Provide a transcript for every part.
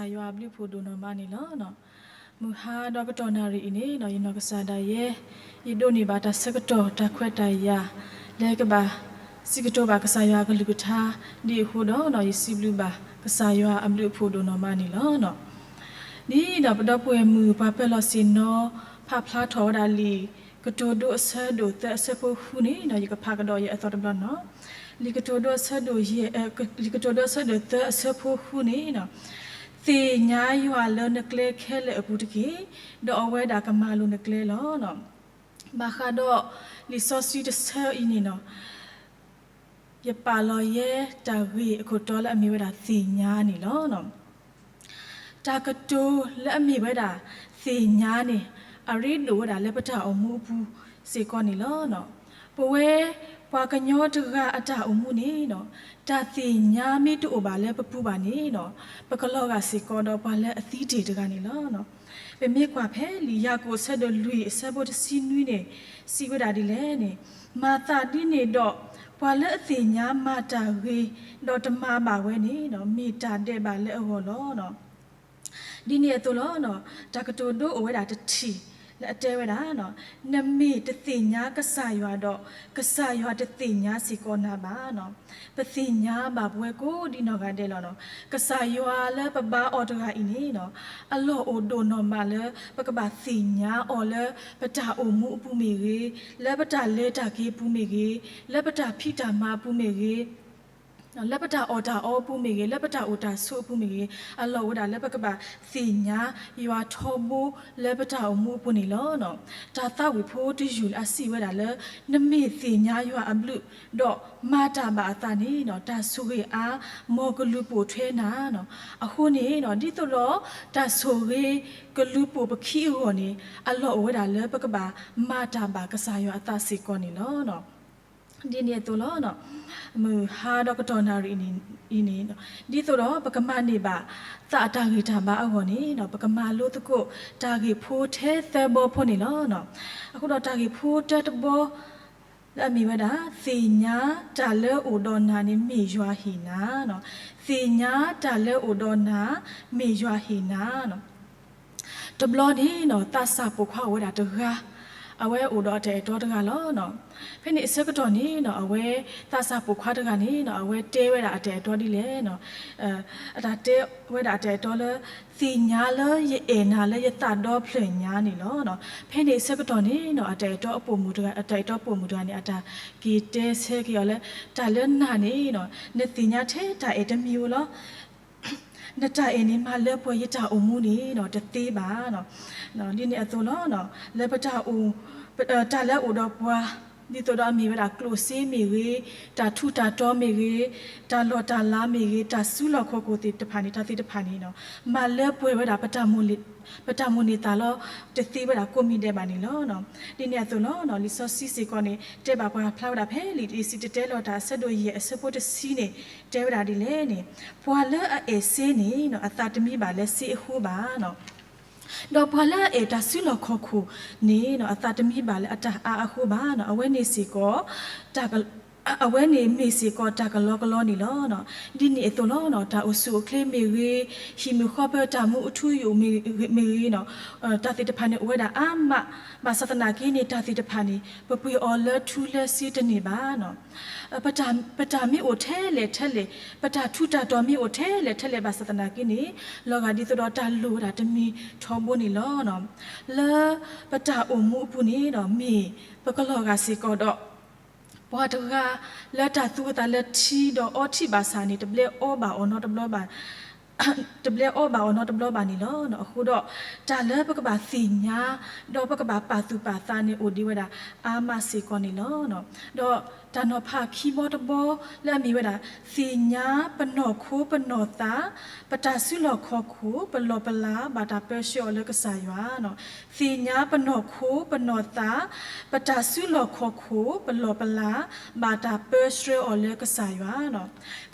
ကစၢ်ယွၤအဘျုးအဖှိၣ်ဒိၣ်နီၢ်မးန့ၣ်လီၤ. မုၢ်ဟါဒီးကတီၢ်နၣ်ရံၣ်အံၤန့ၣ် ယနီၢ်ကစၢ်ဒၣ်ယဲ ယဒိးန့ၢ်ဘၣ်တၢ်ဆၢကတီၢ်တၢ်ခွဲးတၢ်ယာ် လၢကဘၣ်စံးကတိၤဘၣ်ကစၢ်ယွၤအကလုၢ်ကထါ ဒ်အဃိဒီး ယစံးဘျုးဘၣ်ကစၢ်ယွၤအဘျုးအဖှိၣ်ဒိၣ်နီၢ်မးန့ၣ်လီၤ. ဒ်ဒီးပဒီပုၢ်ဝဲၢ်မုၣ်ပှၤပၢၤလီၢ်ဆ့ၣ်နီၤ ဖးဖျါထီၣ်ဝဲဒၣ်လံာ်ကတိၤဒိအဆၢဒိၣ်သၢအဆၢဖိဃုန့ၣ် ယကဖးကဒီးယဲအသီတဘျီန့ၣ်လီၤ. လံာ်ကတိၤဒိအဆၢဒိၣ်ယဲၢ် လံာ်ကတိၤဒိအဆၢဒိၣ်သၢအဆၢဖိဃုန့ၣ် သ့ၣ်ညါယွၤလၢနကျဲခဲလၢာ်အပူၤတက့ၢ်, ဒီးအဝဲဒၣ်ကမၤလိၤနကျဲလီၤ. ဘၣ်ဃးဒီးလံာ်စီဆှံတဆၢအံၤန့ၣ်လီၤ. ယပာ်လီၤယဲတၢ်ဂ့ၢ်အခိၣ်တီလၢအမ့ၢ်ဝဲဒၣ်သ့ၣ်ညါန့ၣ်လီၤ. တၢ်ကတိၤလၢအမ့ၢ်ဝဲဒၣ်သ့ၣ်ညါန့ၣ် အရ့ဒိၣ်ဝဲဒၣ်လၢပတၢ်အိၣ်မူအပူၤစ့ၢ်ကီးန့ၣ်လီၤ. ပဝဲပှၤကညီတဂၤအတၢ်အိၣ်မူန့ၣ် တၢ်သ့ၣ်ညါမ့ၢ်တအိၣ်ဘၣ်လၢပပူၤဘၣ်န့ၣ် ပကလီၤဂာ်စ့ၢ်ကီးဒီးပှၤလၢအသံတ့ၢ်တဂၤန့ၣ်လီၤ. ပမ့ၢ်ကွၢ်ဖဲလံာ်ယၤကိာ်အဆၢဒိၣ်လွံၢ်အဆၢဖိတဆံနွံန့ၣ် စံးဝဲဒၣ်ဒ်လဲၣ်န့ၣ်, မၤသးဒ်န့ၣ်ဒီး ပှၤလၢအသ့ၣ်ညါမၤတၢ်ဂ့ၤ ဒီးတမၤဘၣ်ဝဲန့ၣ် မ့ၢ်တၢ်ဒဲးဘးလၢအဂီၢ်လီၤ. ဒ်န့ၣ်အသိးလီၤ. တၢ်ကတိၤဒိအိၣ်ဝဲဒၣ်တထံၣ် လၢအတဲဝဲဒၣ်, နမ့ၢ်တသ့ၣ်ညါကစၢ်ယွၤဒီး ကစၢ်ယွၤတသ့ၣ်ညါစ့ၢ်ကီးနၤဘၣ်. ပသ့ၣ်ညါဘၣ်ပဝဲကိးဒ်နီၢ်ဂၤဒဲးလီၤ. ကစၢ်ယွၤလၢပဘါအီၤတဂၤအံၤန့ၣ် အလီၢ်အိၣ်ဒိၣ်နီၢ်မးလၢ ပကဘၣ်သ့ၣ်ညါအီၤလၢ ပတၢ်အိၣ်မူအပူၤမ့ၢ်ဂ့ၤ, လၢပတၢ်လဲၤတၢ်က့ၤအပူၤမ့ၢ်ဂ့ၤ, လၢပတၢ်ဖံးတၢ်မၤအပူၤမ့ၢ်ဂ့ၤ, လၢပတၢ်အီၣ်တၢ်အီအပူၤမ့ၢ်ဂ့ၤ, လၢပတၢ်အိၣ်တၢ်ဆိးအပူၤမ့ၢ်ဂ့ၤ, အလီၢ်အိၣ်ဝဲဒၣ်လၢပကဘၣ်သ့ၣ်ညါယွၤထီဘိလၢပတၢ်အိၣ်မူအပူၤန့ၣ်လီၤ. တၢ်သးဝံၣ်ဖိတယုၢ်လၢအစံးဝဲဒၣ်လၢ နမ့ၢ်သ့ၣ်ညါယွၤအဘျုး ဒီးမၤတၢ်ဘၣ်အသးန့ၣ် တၢ်ဆိၣ်ဂ့ၤအါ မ်ကလူၤပိာ်ထွဲနၤ. အဃိန့ၣ် ဒ်သိးဒီး တၢ်ဆိၣ်ဂ့ၤကလူၤပိာ်ပခံအဂီၢ်န့ၣ် အလီၢ်အိၣ်ဝဲဒၣ်လၢပကဘၣ်မၤတၢ်ဘၣ်ကစၢ်ယွၤအသးစ့ၢ်ကီးန့ၣ်လီၤ. ဒ်န့ၣ်အသိးလီၤ. မုၢ်ဟါဒီးကတီၢ်နၣ်ရံၣ်အံၤန့ၣ် ဒ်သိးဒီးပကမၤန့ၢ်ဘၣ်သးအတၢ်ဂံၢ်တၢ်ဘါအဂီၢ်န့ၣ် ပကမၤလိသကိးတၢ်ဂ့ၢ်ဖိထဲသၢဘီဖိန့ၣ်လီၤ. အဃိဒီးတၢ်ဂ့ၢ်ဖိတၢတဘီ လၢအမ့ၢ်ဝဲဒၣ် သ့ၣ်ညါတၢ်လၢအိၣ်ဒီးနၤန့ၣ်မ့ၢ်ယွၤဟ့ၣ်နၤ, သ့ၣ်ညါတၢ်လၢအိၣ်ဒီးနၤ မ့ၢ်ယွၤဟ့ၣ်နၤ. တဘျီန့ၣ် သးစၢ်ပိာ်ခွါအိၣ်ဝဲဒၣ်တဂၤ, အဝဲအိၣ်ဒီးအတၢ်အဲၣ်တီတဂၤလီၤ. ဖဲန့ၣ်အဆၢကတီၢ်န့ၣ် အဝဲ သးစၢ်ပိာ်ခွါတဂၤန့ၣ် အဝဲတဲဝဲဒၣ်အတၢ်အဲၣ်တီဒ်လဲၣ်, အတၢ်တဲဝဲဒၣ်အတၢ်အဲၣ်တီလၢ သ့ၣ်ညါလၢယအဲၣ်နၤလၢယသးဒီဖျၢၣ်ညါန့ၣ်လီၤ. ဖဲန့ၣ်အဆၢကတီၢ်န့ၣ် အတၢ်အဲၣ်တီအပိာ်မုၣ်တဂၤ, အတၢ်အဲၣ်တီပိာ်မုၣ်တဂၤန့ၣ် အတၢ်က့ၤတဲဆၢက့ၤအီၤလၢ တၢ်လၢနၤန့ၣ် နသ့ၣ်ညါထဲတၢ်အဲၣ်တမံၤဧိၤလီၤ. နတၢ်အဲၣ်န့ၣ် မၤလၢပှဲၤယတၢ်အိၣ်မူန့ၣ် တသ့ဘၣ်. ဒ်န့ၣ်အသိးလီၤ. လၢပတၢ်အိၣ်, တၢ်လၢအိၣ်ဒီးပှၤ ဒ်သိးဒီးအမ့ၢ်ဝဲဒၣ်ကျိၣ်စ့မ့ၢ်ဂ့ၤ, တၢ်ထူးတၢ်တီၤမ့ၢ်ဂ့ၤ, တၢ်လီၢ်တၢ်လၤမ့ၢ်ဂ့ၤ, တၢ်စုလီၢ်ခီၣ်ခိၣ်သ့ၣ်တဖၣ်န့ၣ် တၢ်သ့ၣ်တဖၣ်န့ၣ် မၤလၢပှဲၤဝဲဒၣ် ပတၢ်မိၣ်န့ၢ်သးလီၤ. တသ့ဝဲဒၣ်ကိးမံၤဒဲးဘၣ်န့ၣ်လီၤ. ဒ်န့ၣ်အသိးလီၤ. လံာ်စီဆှံစ့ၢ်ကီးန့ၣ် တဲဘၣ်ပှၤဖျါဝဲဒၣ်ဖဲလံာ်တ့စံးတတဲလီၤတၢ်အဆၢဒိၣ်ယဲၢ်အဆၢဖိတဆံန့ၣ် တဲဝဲဒၣ်ဒ်လဲၣ်န့ၣ်, ပှၤလၢအအဲၣ်စ့န့ၣ် အသးတမံဘၣ်လၢစ့အဃိဘၣ်. ဒီးပှၤလၢအအဲၣ်တၢ်စုလီၢ်ခီၣ်ခိၣ်န့ၣ် အသးတမံဘၣ်လၢအတၢ်အါအဃိဘၣ်. အဝဲန့ၣ်စ့ၢ်ကီး အဝဲန့ၣ်မ့ၢ်စ့ၢ်ကီးတၢ်ကလီကလီန့ၣ်လီၤ. ဒ်န့ၣ်အသိးလီၤ. တၢ်အိၣ်ဆူၣ်အိၣ်ချ့မ့ၢ်ဂ့ၤ, ဟံၣ်မုၢ်ဃီပၢၤတၢ်မူအထူအယိာ်မ့ၢ်ဂ့ၤ, တၢ်သ့ၣ်တဖၣ်န့ၣ်အိၣ်ဝဲဒၣ်အါမး, ဘၣ်ဆၣ်သနာ်က့န့ၣ် တၢ်သ့ၣ်တဖၣ်န့ၣ် ပပှ့ၤအီၤလၢထူလၢစ့တန့ၢ်ဘၣ်. ပတၢ်မ့ၢ်အိၣ်ထဲလဲၣ်ထဲလဲၣ်, ပတၢ်ထူးတၢ်တီၤမ့ၢ်အိၣ်ထဲလဲၣ်ထဲလဲၣ်ဘၣ်ဆၣ်သနာ်က့န့ၣ်, လီၤဂာ်ဒ်သိးဒီးတၢ်လိၣ်ဝဲဒၣ်တမံၤထီဘိန့ၣ်လီၤ. လၢပတၢ်အိၣ်မူအပူၤန့ၣ် မ့ၢ်ပကလီၤဂာ်စ့ၢ်ကီးဒီး ပှၤတဂၤလၢတၢ်သူအသးလၢထံဒီးအီထံဘၣ်ဆၣ်န့ၣ် တဘျဲအီဘၣ်အီၤနီတဘျီဘၣ် တဘျဲအီဘၣ်အီၤနီတဘျီဘၣ်န့ၣ်လီၤ. အဃိဒီး တၢ်လၢပကဘၣ်သ့ၣ်ညါ ဒီးပကဘၣ်ပာ်သူၣ်ပာ်သးန့ၣ် အိၣ်ဒံးဝဲဒၣ်အါမးစ့ၢ်ကီးန့ၣ်လီၤ. ဒီးတၢ်နီၤဖးခံဘီတဘီလၢအမ့ၢ်ဝဲဒၣ် သ့ၣ်ညါပနီၢ်ခိပနီၢ်သး, ပတၢ်စုလီၢ်ခီၣ်ခိၣ် ပလီၢ်ပလၤ ဘၣ်တၢ်ပၢဆှၢအီၤလၢကစၢ်ယွၤ သ့ၣ်ညါပနီၢ်ခိပနီၢ်သး, ပတၢ်စုလီၢ်ခီၣ်ခိၣ် ပလီၢ်ပလၤ ဘၣ်တၢ်ပၢဆှၢအီၤလၢကစၢ်ယွၤ.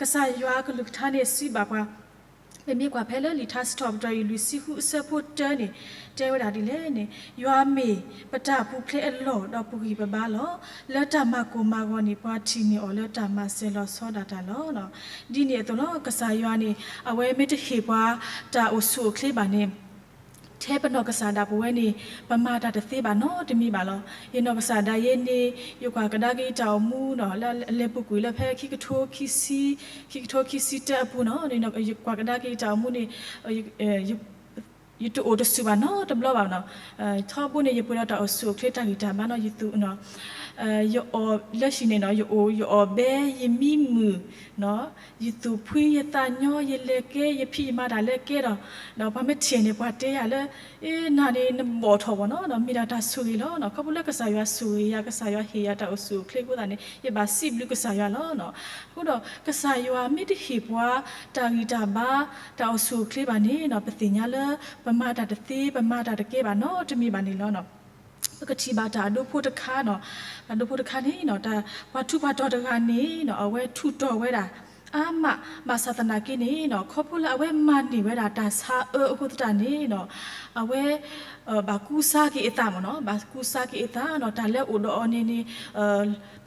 ကစၢ်ယွၤအကလုၢ်ကထါန့ၣ်စံးဘၣ်ပှၤ ပမ့ၢ်ကွၢ်ဖဲလၢလံာ်ထါစံးထီၣ်ပတြၢၤအံၤ လွံၢ်ဆံဃုအဆၢဖိတၢန့ၣ် တဲဝဲဒၣ်ဒ်လဲၣ်န့ၣ်, ယွၤမ့ၢ်ပတၢ်ပူၤဖျဲးအလီၢ်ဒီးပဂံၢ်ပဘါလီၤ. လၢတၢ်မၤကိၢ်မၤဂီၤန့ၣ် ပှၤထံၣ်န့ၢ်အီၤလၢတၢ်မၤစၢၤလီၤဆီဒၣ်တၢ်လီၤ. ဒ်န့ၣ်အသိးလီၤ, ကစၢ်ယွၤန့ၣ် အဝဲမ့ၢ်တဟ့ၣ်ပှၤတၢ်အိၣ်ဆူၣ်အိၣ်ချ့ဘၣ်န့ၣ် ထဲပနီၢ်ကစၢ်ဒၣ်ပဝဲန့ၣ် ပမၤတၢ်တသ့ဘၣ်နီတမံၤဘၣ်လီၤ. ယနီၢ်ကစၢ်ဒၣ်ယဲန့ၣ် ယကွၢ်ကဒါက့ၤယတၢ်အိၣ်မူနီၤ လၢအလဲၤပူၤကွံာ်လၢဖဲခံကထိခံဆံ, ခံကထိခံဆံတၢအပူၤနီၤ, ယကွၢ်ကဒါက့ၤယတၢ်အိၣ်မူန့ၣ် ယတအိၣ်တဆူၣ်ဘၣ်နီတဘျီဘၣ်နီၤ. ထီဘိန့ၣ် ယပှဲၤဒီးတၢ်အိၣ်ဆူၣ်အိၣ်ချ့တၢ်ဂံၢ်တၢ်ဘါနီၤ, ယသူၣ် ယအီၣ်လၢဟံၣ်န့ၣ်နီၤ, ယအိၣ်ယအီၣ်ဘဲ ယမံမုာ်နီၤ, ယသူၣ်ဖှံယသးညီ ယလဲၤကဲ ယဖံးယမၤတၢ်လၢကဲဒီး, ဒီးပှၤမ့ၢ်ထံၣ်န့ၣ် ပှၤတဲယၤလၢ အ့ နၤန့ၣ်နဘီၣ်ထီၣ်ဘၣ်နီၤ, မ့ၢ်ဒၣ်တၢ်ဆိၣ်ဂ့ၤလီၤနီၤ. ခီဖျိလၢကစၢ်ယွၤဆိၣ်ဂ့ၤယၤ ကစၢ်ယွၤဟ့ၣ်ယၤတၢ်အိၣ်ဆူၣ်အိၣ်ချ့အဃိသတးန့ၣ် ယဘၣ်စံးဘျုးကစၢ်ယွၤလီၤနီၤ. အဃိဒီးကစၢ်ယွၤမ့ၢ်တဟ့ၣ်ပှၤ တၢ်ဂံၢ်တၢ်ဘါ တၢ်အိၣ်ဆူၣ်အိၣ်ချ့ဘၣ်န့ၣ်နီၤ, ပသ့ၣ်ညါလၢ ပမၤတၢ်တသ့ ပမၤတၢ်တကဲဘၣ်နီတမံၤဘၣ်န့ၣ်လီၤနီၤ. ပကထံၣ်ဘၣ်တၢ်အဒိဖိတခါနီၤ, တၢ်ဒိဖိတခါန့ၣ်နီၤ, တၢ်ပှၤထူးပှၤတီၤတဂၤန့ၣ်နီၤ, အဝဲထူးတီၤဝဲဒၣ် အါမး ဘၣ်ဆၣ်သနာ်က့န့ၣ်နီၤ, ခီဖျိလၢအဝဲမၤန့ၢ်ဝဲဒၣ်တၢ်ဆါအၢအဃိသတးန့ၣ်နီၤ, အဝဲ ဘၣ်ကူစါက့ၤအသးမ့ၢ်နီၤ, ဘၣ်ကူစါက့ၤအသးနီၤ, တၢ်လၢအိၣ်ဒီးအီၤန့ၣ်န့ၣ်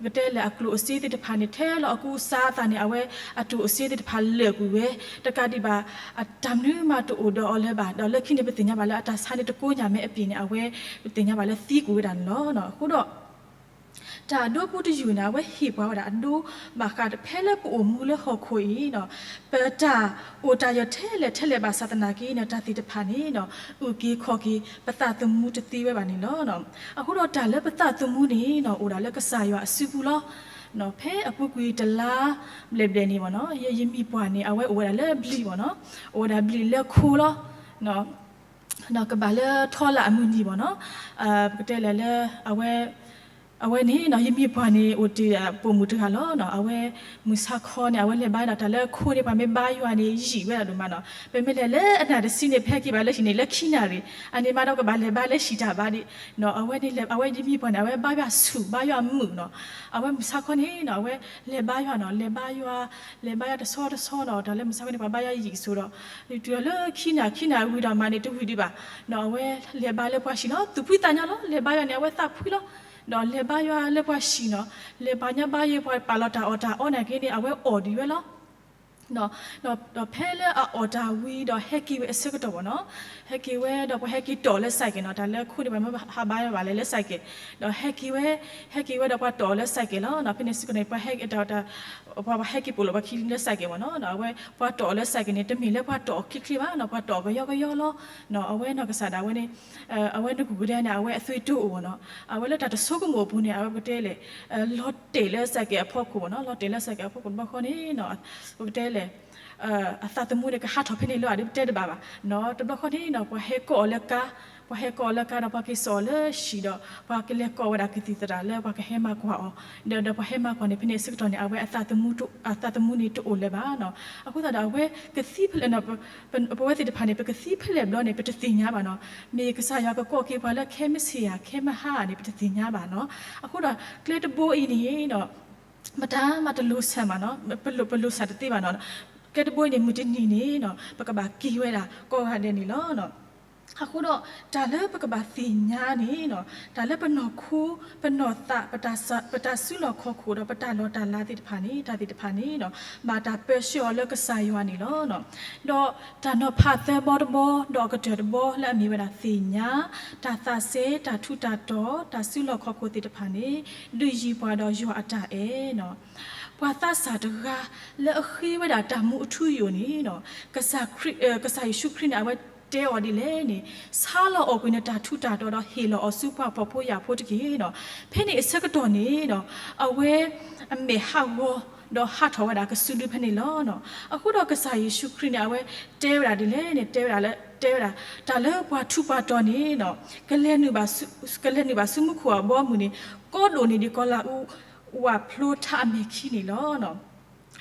ပကတဲလဲၣ် အကျိၣ်အစ့သ့ၣ်တဖၣ်န့ၣ် ထဲလီၤအကူအစါအသးန့ၣ် အဝဲအကျိၣ်အစ့သ့ၣ်တဖၣ်လၢာ်ကွံာ်ဝဲ, တကးဒံးဘၣ် အတၢ်မနုၤမးတအိၣ်ဒီးအီၤလၢၤဘၣ်, ဒီးလၢခံန့ၣ် ပသ့ၣ်ညါဘၣ်လၢအတၢ်ဆါန့ၣ်တကိညၢ်မဲအပျ့ၤန့ၣ် အဝဲ ပသ့ၣ်ညါဘၣ်လၢသံကွံာ်ဝဲဒၣ်န့ၣ်လီၤ. အဃိဒီး တၢ်အဒိဖိတယုၢ်န့ၣ် အဝဲဟ့ၣ်ပှၤဝဲဒၣ်အဒိ ဘၣ်ဃးဖဲလၢပအိၣ်မူလၢဟီၣ်ခိၣ်အံၤနီၤ, ပတၢ်အိၣ်တၢ်ယၢၤထဲလဲၣ်ထဲလဲၣ်ဘၣ်ဆၣ်သနာ်က့န့ၣ် တၢ်သ့ၣ်တဖၣ်န့ၣ်နီၤ, အုၣ်က့ၤခီၣ်က့ၤ ပသးသမူတသ့ဝဲဘၣ်န့ၣ်လီၤ. အဃိဒီးတၢ်လၢပသးသမူန့ၣ်နီၤ အိၣ်ဒၣ်လၢကစၢ်ယွၤအစုပူၤလီၤ. ဖဲအပူၤကွံာ်တလါဘျဲၣ်ဘျဲၣ်န့ၣ်မ့ၢ်နီၤ, ယ ယမံၤပှၢ်န့ၣ် အဝဲအိၣ်ဝဲဒၣ်လၢဘျံးမ့ၢ်နီၤ, အိၣ်ဝဲဒၣ်ဘျံးလၢခိလီၤ. ကဘၣ်လၢထီလၢအမုၢ်နံၤမ့ၢ်နီၤ, ပကတဲလဲၣ်လၢ အဝဲ အဝဲန့ၣ်နီၤ ယမံၤပှၢ်န့ၣ် အိၣ်တ့ၢ်ပိာ်မုၣ်တဂၤလီၤ. အဝဲမုၢ်ဆါခီန့ၣ် အဝဲလဲၤဘါဒီးတၢ်လၢခိန့ၣ် ပှၤမ့ၢ်ဘါယွၤန့ၣ် ယံာ်ဝဲဒၣ်ဒိၣ်မးနီၤ. ပမ့ၢ်လဲၤလၢအနၢ်တဆံန့ၣ် ပဟဲက့ၤဘၣ်လၢဟံၣ်န့ၣ် လၢခံနၣ်ရံၣ်, အန့ၣ်မးဒီးကဘၣ်လဲၤဘါလၢဟံၣ်တၢ်ဘါဒံး. အဝဲန့ၣ် အဝဲယမံၤပှၢ်န့ၣ် အဝဲဘါယွၤဆူၣ်ဘါယွၤမုာ်နီၤ. အဝဲမုၢ်ဆါခီန့ၣ်နီၤ အဝဲလဲၤဘါယွၤနီၤ, လဲၤဘါယွၤ လဲၤဘါယွၤတဆီတဆီနီၤ, တၢ်လၢမုၢ်ဆါခီန့ၣ် ပှၤဘါယွၤယံာ်ဆိဒီး တုၤလၢခံနၣ် ခံနၣ်ဝံၤဒီးမးန့ၣ် တဝံၤဒံးဘၣ်နီၤ, အဝဲလဲၤဘါလၢပှၤဟံၣ်နီၤ, သူၣ်ဖှံသးညီလီၤ. လဲၤဘါယွၤန့ၣ် အဝဲသးဖှံလီၤ. ဒီးလဲၤဘါယွၤလၢပှၤဟံၣ်နီၤ, လဲၤဘါညါဘါယွၤ ပှၤပာ်လီၤတၢ်အီၣ်တၢ်အီနာ်က့န့ၣ် အဝဲအီၣ်ဒံးဝဲလီၤ. ဒီးဖဲလၢအအီၣ်တၢ်ဝံၤဒီးဟဲက့ၤဝဲအဆၢကတီၢ်မ့ၢ်နီၤ, ဟဲက့ၤဝဲဒီးပှၤဟဲက့ၤတီၣ်လၢ cycle နီၤ, တၢ်လၢခိန့ၣ် ပှၤမ့ၢ်ဟးဘါယွၤဘၣ်လဲၤလၢ cycle, ဒီးဟဲက့ၤဝဲ ဟဲက့ၤဝဲဒီးပှၤတီၣ်လၢ cycle လီၤ. ဖဲန့ၣ်အဆၢကတီၢ်န့ၣ် ပှၤဟဲက့ၤတၢ် ပှၤ ပှၤဟဲက့ၤပိာ်လိာ်ပှၤခံလၢ cycle မ့ၢ်နီၤ, ဒီးအဝဲပှၤတီၣ်လၢ cycle န့ၣ် တမ့ၢ်လၢပှၤတီၣ်အီၤချ့ချ့ဘၣ်နီၤ, ပှၤတီၣ်အီၤကယီကယီလီၤ. အဝဲနီၢ်ကစၢ်ဒၣ်ဝဲန့ၣ် အဝဲနဂုၢ်ကဒါန့ၣ် အဝဲအသွံၣ်တိၢ်အိၣ်နီၤ, အဝဲလၢတၢ်တဆိကမိၣ်အပူၤန့ၣ် အဝဲပကတဲလဲၣ် လီၤတဲာ်လၢ cycle အဖီခိၣ်မ့ၢ်နီၤ, လီၤတဲာ်လၢ cycle အဖီခိၣ်တဘျီဃီန့ၣ် ပကတဲလဲၣ် အသးသမူန့ၣ် ကဟးထီၣ်ဖဲန့ၣ်လၢအဒုးပတဲတဘၣ်ဘၣ်နီၤ. တဘျီဃီန့ၣ်နီၤ ပှၤဟဲကိးအီၤလၢကါ, ပှၤဟဲကိးအီၤလၢကါဒီးပှၤက့ၤစိာ်အီၤလၢဟံၣ်ဒီး ပှၤကလဲၤကိးဝဲဒၣ်ကသံၣ်သရၣ်လၢပှၤကဟဲမၤကွၢ်အီၤ, ဒီး ဒီးပှၤဟဲမၤကွၢ်န့ၣ် ဖဲန့ၣ်အဆၢကတီၢ်န့ၣ် အဝဲအသးသမူ အသးသမူန့ၣ်တအိၣ်လၢၤဘၣ်နီၤ. အဃိသတးဒီး အဝဲကသံဖဲလဲၣ်နီၤ, ပဝဲသ့ၣ်တဖၣ်န့ၣ် ပကသံဖဲလဲၣ်ဘျီန့ၣ် ပတသ့ၣ်ညါဘၣ်နီၤ. မ့ၢ်ကစၢ်ယွၤကကိးက့ၤပှၤလၢခဲမုၢ်ဆ့ၣ်ဧါ ခဲမုၢ်ဟါဧါန့ၣ် ပတသ့ၣ်ညါဘၣ်နီၤ. အဃိဒီးကျဲတဘိအံၤန့ၣ်နီၤ မတၤမးတလိၤဆၣ်ဘၣ်နီၤ, ပလိၤ ပလိၤဆၣ်တသ့ဘၣ်နီၤ. ကျဲတဘိအံၤန့ၣ် မုၢ်တနံၤန့ၣ်နီၤ ပကဘၣ်က့ၤဝဲဒၣ်ကိးဂၤဒဲးန့ၣ်လီၤ. အဃိဒီး တၢ်လၢပကဘၣ်သ့ၣ်ညါန့ၣ်နီၤ တၢ်လၢပနီၢ်ခိ ပနီၢ်သး ပတၢ်စုလီၢ်ခီၣ်ခိၣ်ဒီးပတၢ်လီၢ်တၢ်လၤသ့ၣ်တဖၣ်န့ၣ် တၢ်သ့ၣ်တဖၣ်န့ၣ်နီၤ ဘၣ်တၢ်ပၢဆှၢအီၤလၢကစၢ်ယွၤန့ၣ်လီၤ. ဒီးတၢ်နီၤဖးသၢဘီတဘီ ဒီးအကတၢၢ်တဘီလၢအမ့ၢ်ဝဲဒၣ်သ့ၣ်ညါ, တၢ်သးစဲ တၢ်ထူးတၢ်တီၤ တၢ်စုလီၢ်ခီၣ်ခိၣ်သ့ၣ်တဖၣ်န့ၣ် ဒုးယံၤပှၤဒီးယွၤအတၢ်အဲၣ်နီၤ. ပှၤသးစၢ်တဂၤလၢအဃ့ဝဲဒၣ်တၢ်မူအထူအယိာ်န့ၣ်နီၤ ကစၢ်ခရံာ် ကစၢ်ယ့ၣ်ၡူးခရံာ်န့ၣ် အဝဲတဲအီၤဒ်လဲၣ်န့ၣ် ဆါလီၤအီၣ်ကွံာ်နတၢ်ထူးတၢ်တီၤဒီးဟ့ၣ်လီၤအီၤဆူပှၤဖှီၣ်ဖိယာ်ဖိတက့ၢ်နီၤ. ဖဲန့ၣ်အဆၢကတီၢ်န့ၣ်နီၤ အဝဲအမဲာ်ဟးဂီၤ ဒီးဟးထီၣ်ဝဲဒၣ်ကစုဒုဖဲန့ၣ်လီၤ. အဃိဒီးကစၢ်ယ့ၣ်ၡူးခရံာ်န့ၣ် အဝဲတဲဝဲဒၣ်ဒ်လဲၣ်န့ၣ် တဲဝဲဒၣ်လၢ တဲဝဲဒၣ် တၢ်လၢပှၤထူးပှၤတီၤန့ၣ်နီၤ ကလဲၤနုာ်ဘၣ်ဆူမူခိၣ်အဘီအမုၢ်န့ၣ် ကီဒိၣ်န့ၢ်ဒံးကီၤလၤအူ ဝၣ်ဖျိထါအမဲာ်ခံန့ၣ်လီၤ.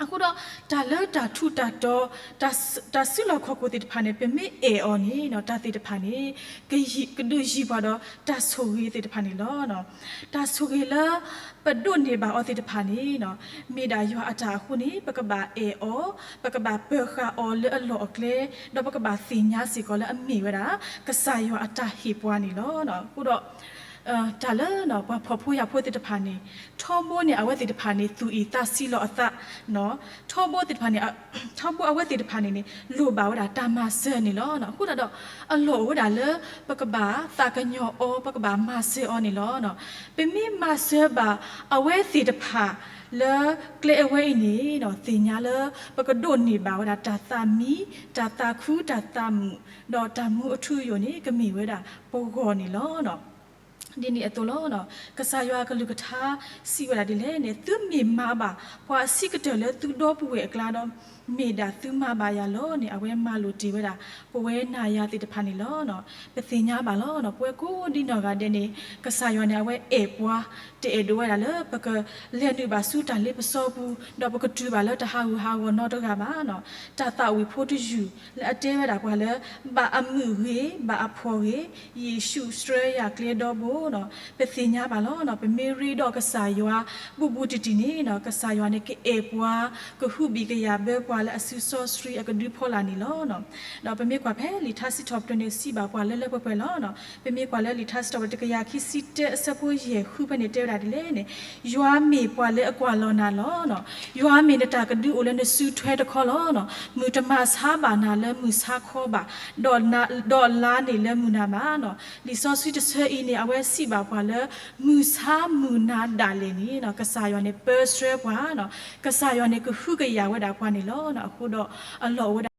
အဃိဒီး တၢ်လၢတၢ်ထူးတၢ်တီၤ, တၢ်စုလီၢ်ခီၣ်ခိၣ်သ့ၣ်တဖၣ်န့ၣ် ပမ့ၢ်အဲၣ်အီၤန့ၣ် တၢ်သ့ၣ်တဖၣ်န့ၣ် ကဒုးယံၤပှၤဒီးတၢ်ဆိၣ်ဂ့ၤသ့ၣ်တဖၣ်န့ၣ်လီၤ. တၢ်ဆိၣ်ဂ့ၤလၢပဒိးန့ၢ်ဘၣ်အီၤသ့ၣ်တဖၣ်န့ၣ် မ့ၢ်ဒၣ်ယွၤအတၢ်အဃိန့ၣ် ပကဘၣ်အဲၣ်အီၤ, ပကဘၣ်ပၢၤဃာ်အီၤလၢအလီၢ်အကျဲ, ဒီးပကဘၣ်သ့ၣ်ညါစ့ၢ်ကီးလၢအမ့ၢ်ဝဲဒၣ် ကစၢ်ယွၤအတၢ်ဟ့ၣ်ပှၤန့ၣ်လီၤ. အဃိဒီး တၢ်လၢပှၤဖှီၣ်ဖိယာ်ဖိသ့ၣ်တဖၣ်န့ၣ် ထီဘိန့ၣ် အဝဲသ့ၣ်တဖၣ်န့ၣ် သူၣ်အံၣ်သးဆံးလီၤအသး, ထီဘိသ့ၣ်တဖၣ်န့ၣ် ထီဘိအဝဲသ့ၣ်တဖၣ်န့ၣ်န့ၣ် လိၣ်ဘၣ်ဝဲဒၣ်တၢ်မၤစၢၤန့ၣ်လီၤ. အဃိသတးဒီး အလီၢ်အိၣ်ဝဲဒၣ်လၢ ပကဘၣ်သးကညီၤအီၤ, ပကဘၣ်မၤစၢၤအီၤန့ၣ်လီၤ. ပမ့ၢ်မၤစၢၤဘၣ်အဝဲသ့ၣ်တဖၣ်လၢကျဲအဝဲအံၤန့ၣ် သ့ၣ်ညါလၢ ပကဒိးန့ၢ်ဘၣ်ဝဲဒၣ်တၢ်သးမံ, တၢ်သးခု, တၢ်သးမုာ်, ဒီးတၢ်မူအထူအယိာ်န့ၣ် ကမ့ၢ်ဝဲဒၣ်ပဂီၢ်န့ၣ်လီၤ. ဒ်န့ၣ်အသိးလီၤ. ကစၢ်ယွၤအကလုၢ်ကထါစံးဝဲဒၣ်ဒ်လဲၣ်န့ၣ်, သုမ့ၢ်မၤဘၣ် ပှၤအဆံးကတၢၢ်လၢသုဒီပုၢ်ဝဲၢ်အကျါဒီး, မ့ၢ်ဒၣ်သုမၤဘၣ်ယၤလီၤန့ၣ် အဝဲမၤလိာ်တ့ၢ်ဝဲဒၣ် ပဝဲနၤယၤသ့ၣ်တဖၣ်န့ၣ်လီၤ. ပသ့ၣ်ညါဘၣ်လီၤ. ပဝဲကိးဒ်နီၢ်ဂၤဒဲးန့ၣ် ကစၢ်ယွၤန့ၣ် အဝဲအဲၣ်ပှၤ တအဲၣ်ဒိးဝဲဒၣ်လၢ ပကလဲၤနုာ်ဘၣ်ဆူတၢ်လ့ပစီပူၤ, ဒီးပကတုၤဘၣ်လၢတၢ်ဟးဂူာ်ဟးဂီၤနီတဂၤဘၣ်. တၢ်သးဝံၣ်ဖိတယုၢ်လၢအတဲဝဲဒၣ်ပှၤလၢ ဘၣ်အမုာ်ဂ့ၤ, ဘၣ်အဖှီၣ်ဂ့ၤ, ယ့ၣ်ၡူးဆှၢယၤကျဲဒီဘိန့ၣ် ပသ့ၣ်ညါဘၣ်လီၤ. ပမ့ၢ်ရ့ဒီးကစၢ်ယွၤ ဘူးဘူးတံၢ်တံၢ်န့ၣ် ကစၢ်ယွၤန့ၣ် ကအဲၣ်ပှၤ, ကဟုဘံၣ်ကယာ်ဘၢပှၤလၢအစုစီဆှံအကဒုဖီလာ်န့ၣ်လီၤ. ဒီးပမ့ၢ်ကွၢ်ဖဲလံာ်ထါစံးထီၣ်ပတြၢၤန့ၣ် စံးဘၣ်ပှၤလၢလၢပှဲၤပှဲၤလီၤ. ပမ့ၢ်ကွၢ်လၢလံာ်ထါစံးထီၣ်ပတြၢၤ တကယၤခံဆံတၢအဆၢဖိယဲၢ်ဃုဖဲန့ၣ် တဲဝဲဒၣ်ဒ်လဲၣ်န့ၣ်, ယွၤမ့ၢ်ပှၤလၢအကွၢ်လီၤနၤလီၤ. ယွၤမ့ၢ်နတၢ်ကဒုအိၣ်လၢနစုထွဲတခီလီၤ. မုၢ်တမၤဆါဘၣ်နၤလၢမုၢ်ဆါခီဘၣ်, ဒီးလါန့ၣ်လၢမုၢ်နၤဘၣ်န့ၣ်. လံာ်စီဆှံတဆၢအံၤန့ၣ် အဝဲစံးဘၣ်ပှၤလၢ မုၢ်ဆါမုၢ်နၤဒၣ်လဲာ်န့ၣ် ကစၢ်ယွၤန့ၣ်ပၢဆှၢပှၤန့ၣ်, ကစၢ်ယွၤန့ၣ်ကဟုကယာ်ဝဲဒၣ်ပှၤန့ၣ်လီၤ. အဃိဒီးအလီၢ်အိၣ်ဝဲဒၣ်